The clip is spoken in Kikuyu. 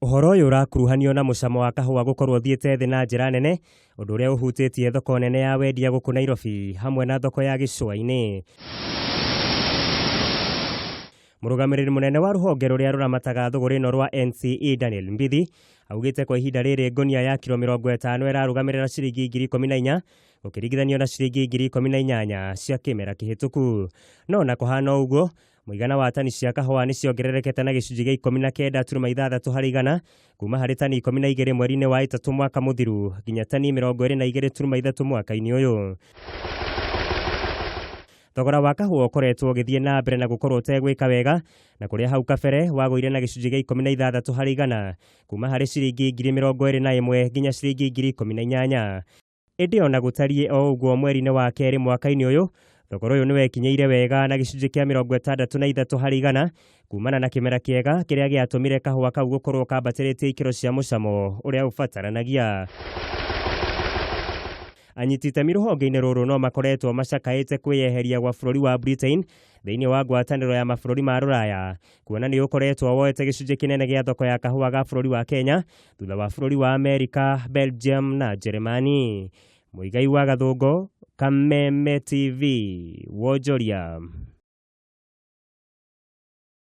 Ũhoro ũyũ ũrakuruhanio na mũcamo wa kahũa gũkorwo ũthiĩte thĩ na njĩra nene, ũndũ ũrĩa ũhutĩtie thoko nene ya wendia gũkũ Nairobi hamwe na thoko ya gĩcũa-inĩ. Mũrũgamĩrĩri mũnene wa rũhonge rũrĩa rũramataga thũgũrĩ ĩno rwa NCE Daniel Mbithi augĩte kwa ihinda rĩrĩ ngonia ya kiro 50 ĩrarũgamĩrĩra ciringi 14,000 gũkĩringithanio na ciringi 18,000 cia kĩmera kĩhĩtũku. No ona kũhana ũguo, mũigana wa tani cia kahũa nĩ ciongererekete na gĩcunjĩ gĩa 19.6 harĩ igana kuma harĩ tani 12 mweri-inĩ wa ĩtatũ mwaka mũthiru nginya tani 22.3 mwaka-inĩ ũyũ. Thogora wa kahũa ũkoretwo ũgĩthiĩ na mbere na gũkorwo ũtegwĩka wega na kũrĩa hau kabere wagũire na gĩcunjĩ gĩa 16 harĩ igana kuma harĩ ciringi 21,000 nginya ciringi 18,000. Ĩndĩ ona gũtariĩ o ũguo mweri-inĩ wa kerĩ mwaka-inĩ ũyũ, thogora ũyũ nĩwekinyĩire wega na gĩcunjĩ kĩa 63 harĩ igana kumana na kĩmera kĩega kĩrĩa gĩatũmire kahũa kau gũkorwo kambatĩrĩtie ikĩro cia mũcamo ũrĩa ũbataranagia. Anyiti itemi rũhonge-inĩ rũrũ no makoretwo macakaĩte kwĩyeheria gwa bũrũri wa Britain thĩinĩ wa ngwatanĩro ya mabũrũri ma rũraya kuona nĩ ũkoretwo woete gĩcunjĩ kĩnene gĩa thoko ya kahũa ga bũrũri wa Kenya thutha wa bũrũri wa Amerika, Belgium na Jeremani. Mũigai wa Gathũngũ, Kameme TV, Wonjoria.